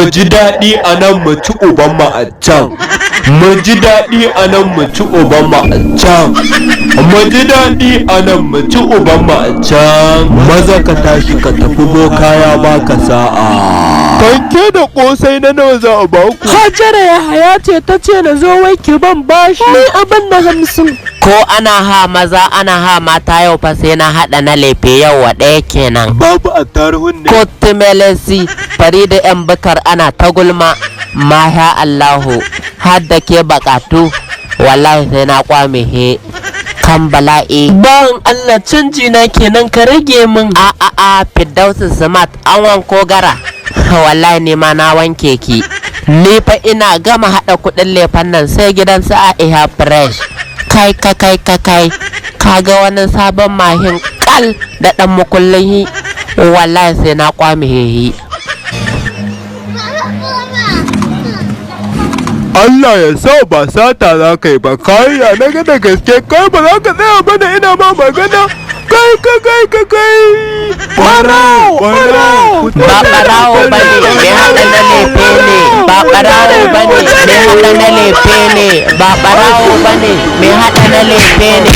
Mu ji daɗi a nan, mu ci ubanmu a can. Mu ji daɗi a nan, mu ci ubanmu a can. Mu ji daɗi a nan, mu ci ubanmu a can. Maza ka tashi ka tafi, boka ya baka sa'a. Fanke da ƙosai na nawa za a baku? Hajara Yahaya ce ta ce na zo wai ki ban bashi. Ni abin da 50. Ko ana ha maza ana ha mata, yau fa sai na haɗa na lefe, yau wa ɗaya kenan. Babu attaruhun ne? Ko timelesi Farida yan bukar ana ta gulma masha Allahu, har da ke bakatu, wallahi sai na kwame he kan bala'i. Bawan Allah, canji na kenan, ka rage min. A a a, Firdausu Smart, an wanko gara, wallahi ne ma na wanke ki. Ni fa ina gama haɗa kuɗin lefen nan sai gidan su a iha fresh. Kai ka kai ka kai, ka ga wani sabon mahin kal da ɗan mukullin hi, wallahi sai na kwame hehi. Allah ya sa ba sata za ka yi ba. Kai, ya na ga da gaske kai ba za ka tsaya bane ina ma magana. Kai ka kai ka kai. Ɓarawo! Ɓarawo! Ba ɓarawo ba ne, mai haɗa na lefe ne. Ba ɓarawo ba ne, mai haɗa na lefe ne. Ba ɓarawo ba ne, mai haɗa na lefe ne.